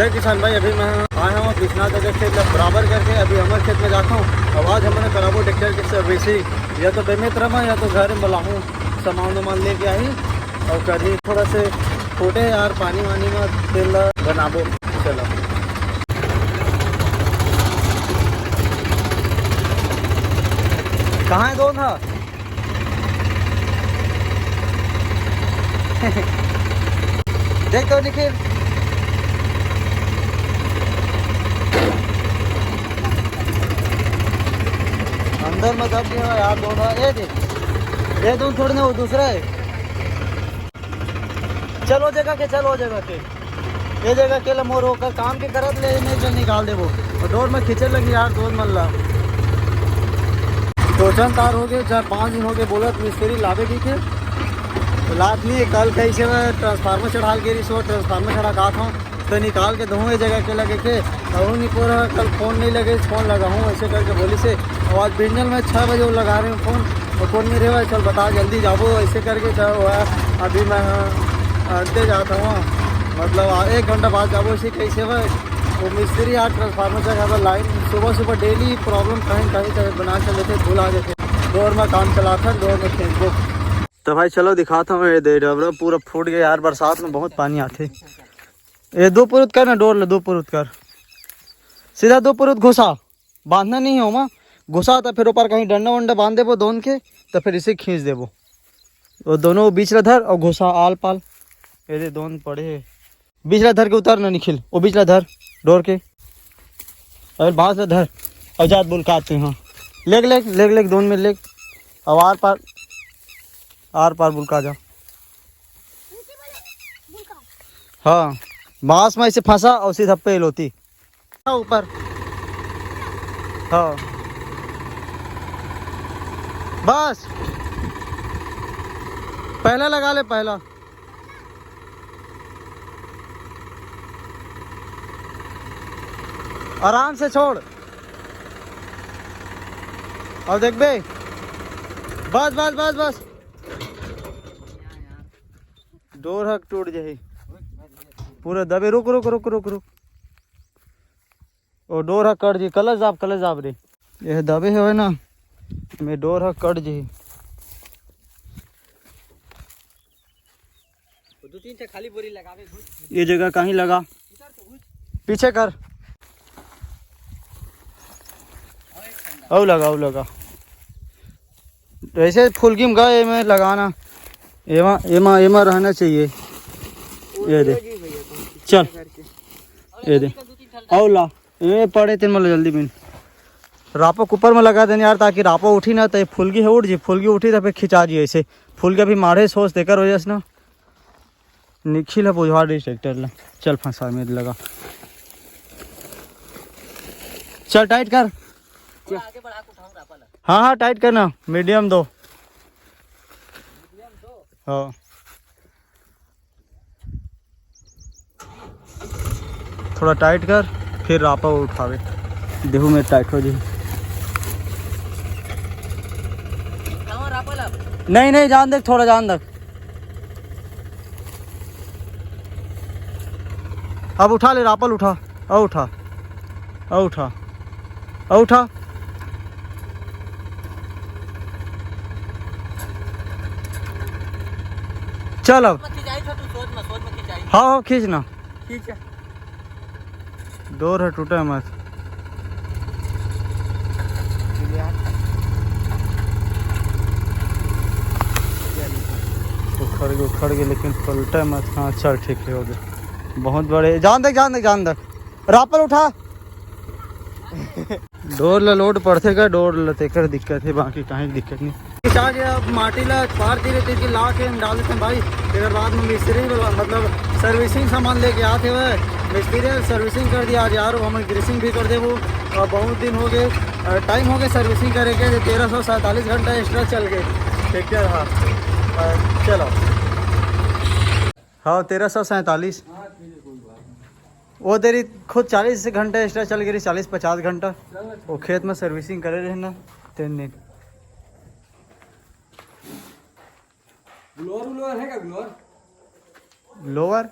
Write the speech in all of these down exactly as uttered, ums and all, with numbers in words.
किसान भाई, अभी मैं आया हूँ विश्वनाथ नगर खेत ला बराबर करके, अभी हमर खेत में जाता हूँ। अब आज हमन कराबो ट्रैक्टर के सर्विसिंग, या तो बेमेतरा में या तो घर में लाहूँ, सामान वामान लेके आही और कभी थोड़ा से छोटे यार पानी वानी में तेल ला बनाबो। चलो, कहाँ है दोनों? देख तो निखिल, अंदर में दब गया यार दोनों। ये देख, ये दोनों थोड़े ना, वो दूसरा है। चल वो जगह के, चल वो जगह के। ये जगह के ला मोर ओकर काम के करत ले, नहीं चल निकाल देबो। और डोर में खींचे लगी यार, दोन मन ला। टोचन तार हो गए, चार पाँच दिन हो गए बोलत मिस्त्री लावे की के। तो लात नहीं, कल कैसे मैं ट्रांसफार्मर चढ़ाल के रिसो, ट्रांसफार्मर चढ़ा का था, तो निकाल के दहूँ ये जगह के लगे के। और नहीं पूरा कल फोन नहीं लगे, फोन लगा हूँ ऐसे करके बोली से। और आज बिंजल में छः बजे वो लगा रहे हैं फोन, और फोन में रहे, चल बता जल्दी जाबो ऐसे करके। चाहे वो है, अभी मैं अंते जाता हूँ, मतलब आ, एक घंटा बाद जाबो ऐसे कैसे भाई। वो मिस्त्री आज ट्रांसफार्मर से अगर लाइन सुबह सुबह डेली प्रॉब्लम कहीं कहीं कहीं बना चल देते, भूला देते। डोर में काम चलाता, डोर में खेलबो। तो भाई चलो दिखाता हूँ, ये दे डबरा पूरा फूट गया यार, बरसात में बहुत पानी आते। ये दो पुरुत कर ना, डोर ले दो पुरुत कर, सीधा दो पुरुत घुसा, बांधना नहीं है ओमा, घुसा तो फिर ऊपर कहीं डंडा वंडा बांध देबो दोन के, तो फिर इसे खींच देबो। वो दोनों बीच ला धर और घुसा आल पाल। ये दे दोन पड़े है, बीच ला धर के उतार ना निखिल, वो बीच ला धर डोर के, और बांस ला धर और जात बुलकाते हैं। लेग लेग लेग लेग दोन में लेग, और आर पार, आर पार बुलका जा। हाँ, बांस में ऐसे फंसा और सीधा पेल होती ऊपर। हाँ, बस पहला लगा ले, पहला। आराम से छोड़। और देख बे, बस बस बस बस, डोर हक टूट जाही पूरा दबे। रुक रुक रुक रुक रुक। ओ डोर ह कट जी, कलच दाब, कलच दाब रे। ये दबे हवे ना, मैं डोर ह कट जी। दो तीन ठे खाली बोरी लगावे, घुस। ये जगह कहीं लगा, इधर तो घुस। पीछे कर। औ लगा, औ लगा। वैसे फुलगी में गए में लगाना, एमा, एमा, एमा रहना चाहिए। ये दे। जी भैया, तो चल। करके। ये दे। औ ला, ये पड़े तेन मतलब जल्दी बिन। रापो के ऊपर में लगा देन यार, ताकि रापो उठी ना, तो ये फुलगी है उठ जी, फुलगी उठी तो फिर खिंचा जी ऐसे। फुलगी अभी माढ़े सोच तेकर वजह से ना। निखिल है बुझवा रही ट्रैक्टर ला। चल फंसा में लगा। चल टाइट कर। हाँ, हाँ, टाइट करना, मीडियम दो। हाँ। थोड़ा टाइट कर, फिर रापा उठावे। देखो, मैं टाइट हो जी। नहीं, नहीं, जान दे, थोड़ा जान दे। अब उठा ले, रापल उठा, अब उठा, अब उठा, अब उठा। चल अब। मत खिंचाई छोटू, सोच मत, सोच मत खिंचाई। हाँ, हाँ, खींच ना। खींच। डोर है, टूटे मत। उखड़ गए, उखड़ गए, लेकिन पलटे मत। हाँ, चल, ठीक है, हो गया। बहुत बड़े। जान दे, जान दे, जान दे। रापल उठा। डोर ला लोड पड़थे का, डोर ला तेकर दिक्कत है, बाकी कहीं दिक्कत नहीं। चार्ज अब माटी ला पार धीरे धीरे ला के हम डाल देते हैं भाई। फिर बाद में मिस्त्री वाला, मतलब सर्विसिंग सामान लेके आते हुए मिस्त्री ने सर्विसिंग कर दिया आज यार, हम ग्रीसिंग भी कर दे वो। और बहुत दिन हो गए, टाइम हो गए सर्विसिंग करे के, तेरह सौ सैंतालीस घंटा एक्स्ट्रा चल गए ट्रैक्टर। हाँ, अ, चलो। हाँ, तेरह सौ सैंतालीस। वो तेरी खुद चालीस घंटा एक्स्ट्रा चल गई, चालीस पचास घंटा। वो खेत में सर्विसिंग करे रहे ना, तीन दिन। ग्लोअर व्लोअर है क्या, ग्लोअर? लोअर?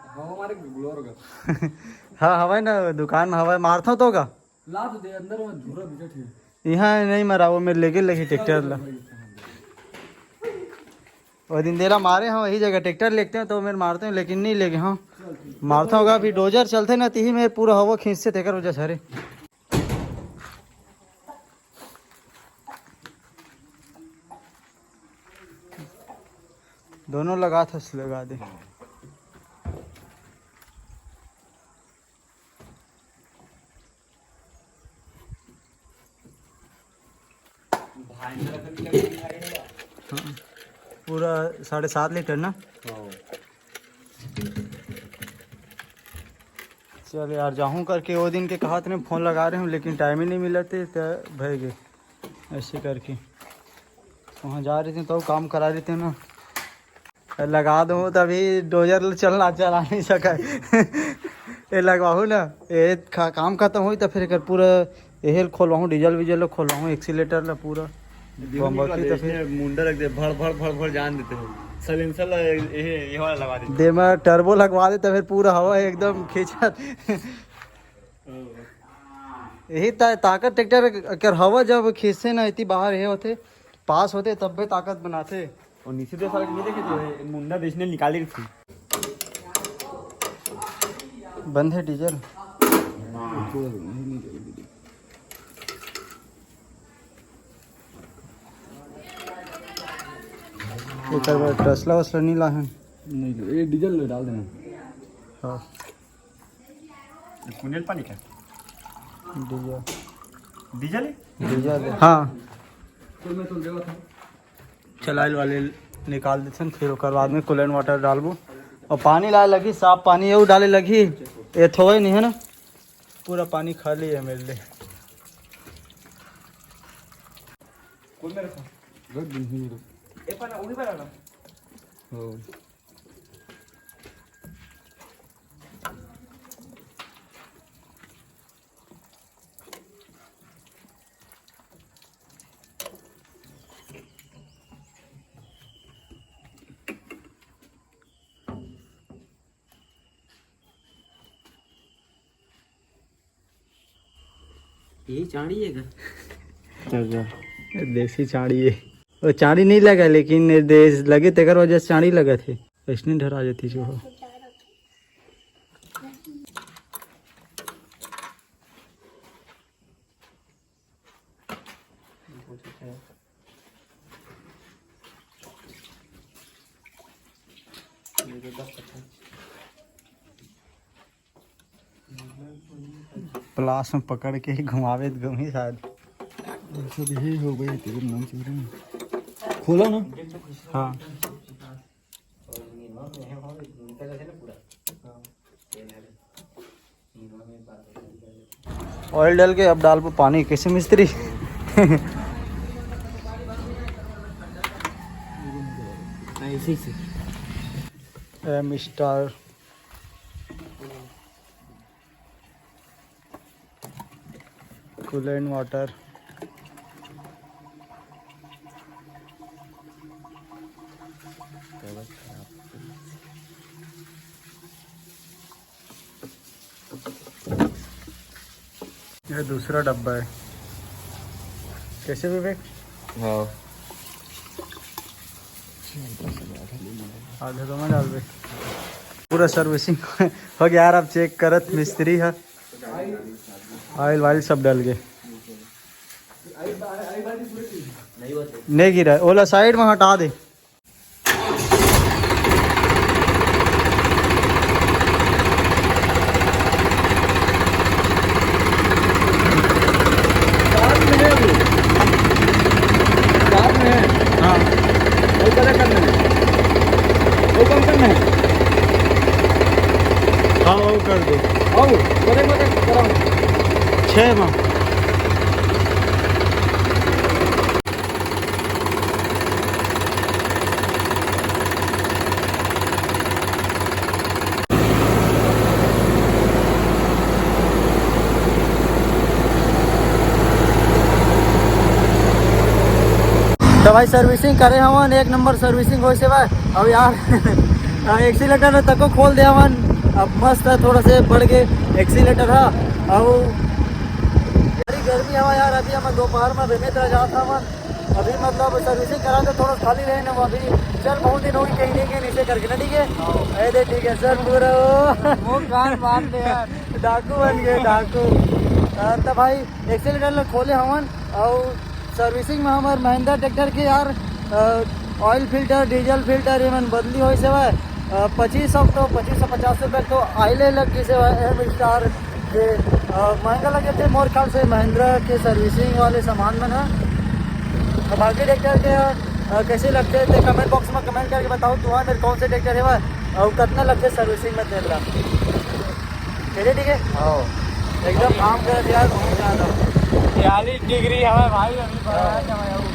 हाँ, हमारे ग्लोअर का। हाँ, हवय ना, दुकान में हवय, मारथव तो का? ला तो दे, अंदर में झूरा बिकट हे। इहाँ नहीं मरा, वो मेर लेगे लगही ट्रैक्टर ला। वो दिन देला मारे हंव, वही जगह ट्रैक्टर लेगतेंव तो मेर मारतेंव, लेकिन नहीं लेगे हंव। मारथंव का, अभी डोजर चलथे ना, तिही मेर पूरा हवा खींचथे, तेकर वजह से हरे। दोनों लगाथस, लगा दे। हाँ, पूरा साढ़े सात लीटर ना। चल यार, जाहूँ करके वो दिन के कहा तने फोन लगा रहे हूँ, लेकिन टाइम ही नहीं मिला थे, तो भय गए ऐसे करके। वहाँ जा रहे थे तो काम करा रहे थे ना। लगा दो तभी डोजर चलना, चला नहीं सका। ये लगवाहू ना, ये खा, काम खत्म होई तो फिर एकर पूरा एहेल खोलवाहूँ, डीजल वीजल ला खोलवाहूँ, एक्सीलेटर ला पूरा। बम्बकी तो फिर मुंडा रख दे, भड़ भड़ भड़ भड़ जान देते हैं। साइलेंसर ला ये, ये वाला लगा दे। दे में टर्बो लगवा दे तो फिर पूरा हवा एकदम खींचत। यही ता-, ताकत ट्रैक्टर कर हवा जब खींचथे ना, इतनी बाहर ये होथे, पास होथे तब भी ताकत बनाथे। और नीचे दे साला ये देखे तो मुंडा देश ने निकाले थी। बंद है डीजल। एकर बर टसला वसला नहीं लाहन। नहीं, ये डीजल डाल देना। हाँ। कुंडल पानी का? डीजल। डीजल है? डीजल है। हाँ। चलाइल वाले निकाल देथन, फिर ओकर बाद में कूलेंट वाटर डालबो। और पानी लाए लगी, साफ पानी एहू डाले लगी। ये थोड़े नहीं है ना, पूरा पानी खाली है मेरे लिए। कौन में रखा? रख दे, यहीं रख। ए, पर उड़ी पर ना। हाँ। ये चांड़ी है का? अच्छा, देसी चांड़ी है। वो चांड़ी नहीं लगा, लेकिन ये देश लगे तेकर वजह से चांड़ी लगा थे। ऐसने डरा जाती जो हो। प्लास में पकड़ के ही घुमावे तो घूमी शायद। सब यही हो गई, तेरे नाम से रहे। खोलो ना। हाँ। ऑयल डाल के अब डालबो पानी। कैसे मिस्त्री? ऐसे ही से। ए, मिस्टर कूलेंट वाटर। ये दूसरा डब्बा है। कैसे विवेक? हाँ। आधा तो मैं डाल दे। पूरा सर्विसिंग हो गया यार। अब चेक करत मिस्त्री है, ऑयल वाइल सब डाल के। नहीं गिरा, ओला साइड में हटा दे। साथ में है अभी। साथ में है। हाँ। वो पता करना है। वो कम करना है। हाँ, वो कर दो। आओ, करे, करे, कराओ। छः में। तो भाई, सर्विसिंग करे हवन, एक नंबर सर्विसिंग होइस हे भाई। अब यार, एक्सीलेटर में तको खोल दे हवन। अब मस्त है, थोड़ा से बढ़ के एक्सीलेटर हा। अउ बड़ी गर्मी हवा यार। अभी हम दोपहर में बेमेतरा जात हवन। अभी मतलब सर्विसिंग करा के थोड़ा खाली रहे ना, अभी चल बहुत दिन हो गए कहीं नहीं गए, इसे करके ना, ठीक है? ए दे, ठीक है सर, पूरा वो वो कान बांध दे यार। डाकू बन गए, डाकू। अ, त भाई, एक्सीलेटर ला खोले हवन अउ सर्विसिंग में हमार महिंद्रा ट्रैक्टर के यार, ऑयल फिल्टर, डीजल फिल्टर, एमन बदली होइस हवय। पच्चीस सौ तो पच्चीस सौ पचास रुपये तो आइले लग गई हवय एम स्टार के। अ, महंगा लगे थे मोर ख्याल से महिंद्रा के सर्विसिंग वाले सामान मन ह। अब आगे ट्रैक्टर के अ, कैसे लगते थे, कमेंट बॉक्स में कमेंट करके बताओ तुम्हारे मेरे कौन से ट्रैक्टर है वह, और कितना लगते सर्विसिंग में तेल ला। चलिए, ठीक है। हाँ। एकदम काम कर यार, बहुत ज्यादा। बयालीस डिग्री हवा भाई, अभी बड़ा है हवा।